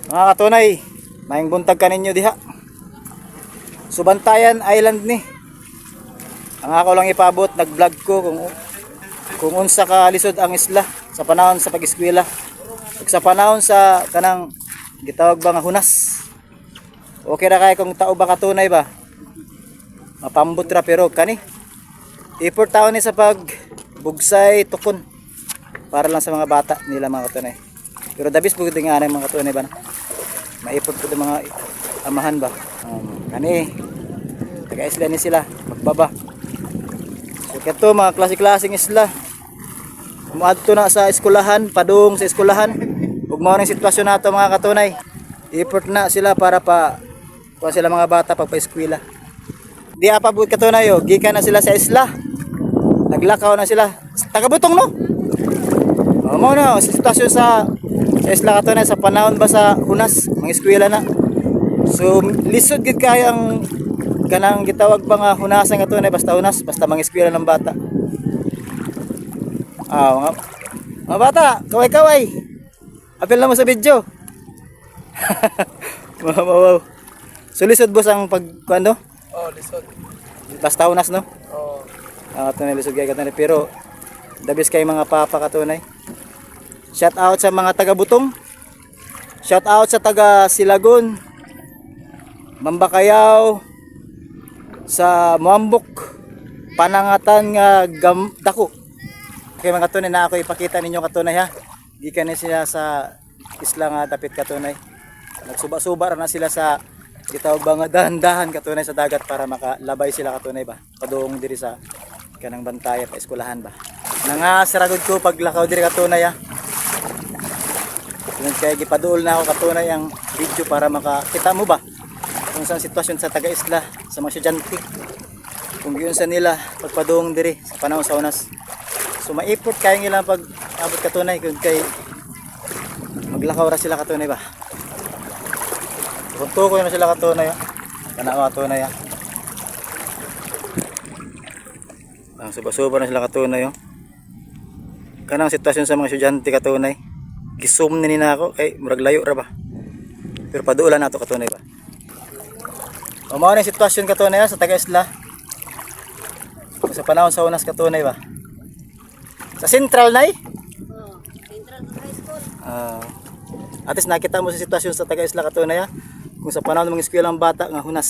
Mga katunay, maayong buntag kaninyo diha. Subantayan Island ni. Ang ako lang ipaabot, nag-vlog ko kung unsa ka lisod ang isla sa panahon sa pag-eskwela. Ug sa panahon sa kanang gitawag ba nga hunas. Okay ra kay kung tao ba katunay ba? Mapambot ra pero kani. Effort taon ni sa pag bugsay tukon para lang sa mga bata nila, mga katunay. Pero dabis pud nga anay, mga katunay ba na? Maipod po mga amahan ba. Kani taga isla ni sila magbaba. So kato mga klase-klaseng isla. Muadto na sa eskwelahan, padung sa eskwelahan. Ug mao ning sitwasyon nato, mga katunay. Effort na sila para pa kuha sila mga bata pagpa-eskwela. Di pa bud katunay oh, gikan na sila sa isla. Naglakaw na sila. Taga-Butong, no? Oh, mao na sa sitwasyon sa isla katunay sa panahon ba sa hunas, mga eskwela na. So lisod gid kayo ang kanang gitawag ba nga hunasan katunay, basta hunas, basta mga eskwela ng bata. Ah, mga bata, kaway-kaway. Apil na mo sa video. Wow. So lisod, boss, ang pag kuan? Oh, lisod. Basta hunas, no? Oh. Ah, tunay lisod kay katunay pero dabis kay mga papa katunay. Shout out sa mga taga Butong. Shout out sa taga Silagon. Mambakayaw, sa Muambok, Panangatan nga gam, dako. Okay, mga katunay, na ako ipakita ninyo katunay ha. Gikan ni sila sa isla nga dapit katunay. Nagsuba-suba ra na sila sa gitawag ba nga dahan-dahan katunay sa dagat para makalabay sila katunay ba. Padung diri sa kanang bantaya pa eskwelahan ba. Nangasaragod ko paglakaw diri katunay ha. Sunod kay gipaduol na ako katunay ang video para makakita mo ba kung saan sitwasyon sa taga-isla sa mga estudyante kung giunsa nila pagpadung diri sa panahon sa unas. So maipot kaya nila pag abot katunay kung kay maglakaw ra sila katunay ba. Tukoy na sila katunay ah. Kana katunay ah. Ang suba-suba na sila katunay oh. Kanang sitwasyon sa mga estudyante katunay. Gisum ni nina ako kay murag layo ra ba. Pero paduolan nato katunay ba. O mao na yung sitwasyon katunay ah, sa taga-isla. Sa panahon sa unas katunay ba. Sa Central nay? Oh, Central High School. Ah, at least nakita mo sa sitwasyon sa taga-isla katunay ah. Kung sa panahon ng mga eskwela ang bata nga hunas.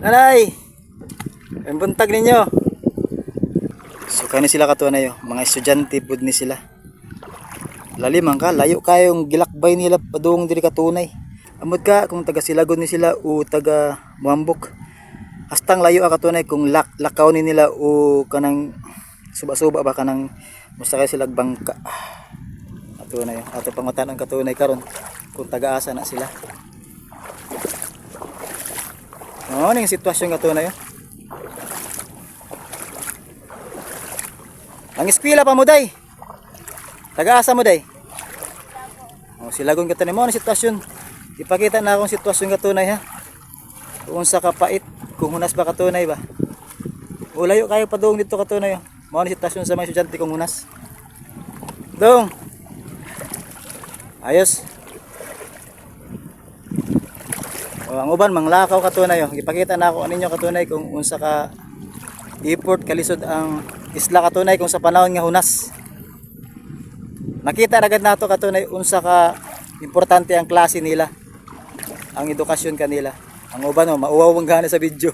Nanay! Ang buntag ninyo. So kani sila katunay oh, mga estudyante pud ni sila. Lalim ang ka, layo kayong gilakbay nila padung diri katunay. Amot ka kung taga Silagon ni sila o taga Muambok. Hastang layo ang katunay kung lakaw ni nila o kanang suba-suba ba kanang musta kay sila bangka. Katunay, ato pangutan ang katunay karon kung taga-asa na sila. Oo, ning sitwasyon katunay oh. Ang eskwela pa mo day. Taga-asa mo day. Oh, silagon ka mo ang sitwasyon. Ipakita na akong sitwasyon katunay ha. Kung unsa ka pait, kung hunas ba katunay ba. O layo kayo padung dito katunay oh. Mao ni sitwasyon sa mga estudyante kung hunas. Dong. Ayos. O, ang uban manglakaw katunay oh. Ipakita na ako ninyo katunay kung unsa ka effort kalisod ang isla katunay kung sa panahon nga hunas. Nakita agad nato katunay unsa ka importante ang klase nila. Ang edukasyon kanila. Ang uban oh, mauwaw ang gana sa video.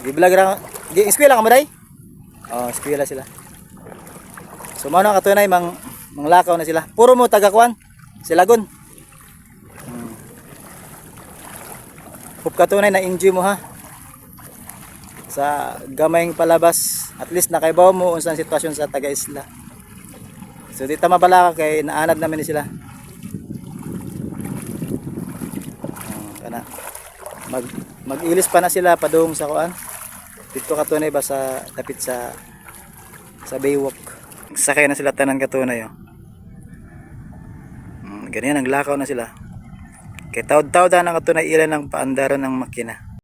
Gi-vlog ra. Gi eskwela ka mo day? Oh, eskwela sila. So mao na katunay manglakaw na sila. Puro mo taga kuan. Silagon. Hope katunay na enjoy mo ha. Sa gamayng palabas, at least nakaibaw mo unsa ang sitwasyon sa taga isla. So di ta mabala ka kay naanad namin ni sila. Oh, kana. Mag-ilis pa na sila padung sa kuan. Dito katunay ba sa dapit sa Baywalk. Sakay na sila tanan katunay oh. Ganyan ang lakaw na sila. Kay taod-taod na katunay ilan ang paandaran ng makina.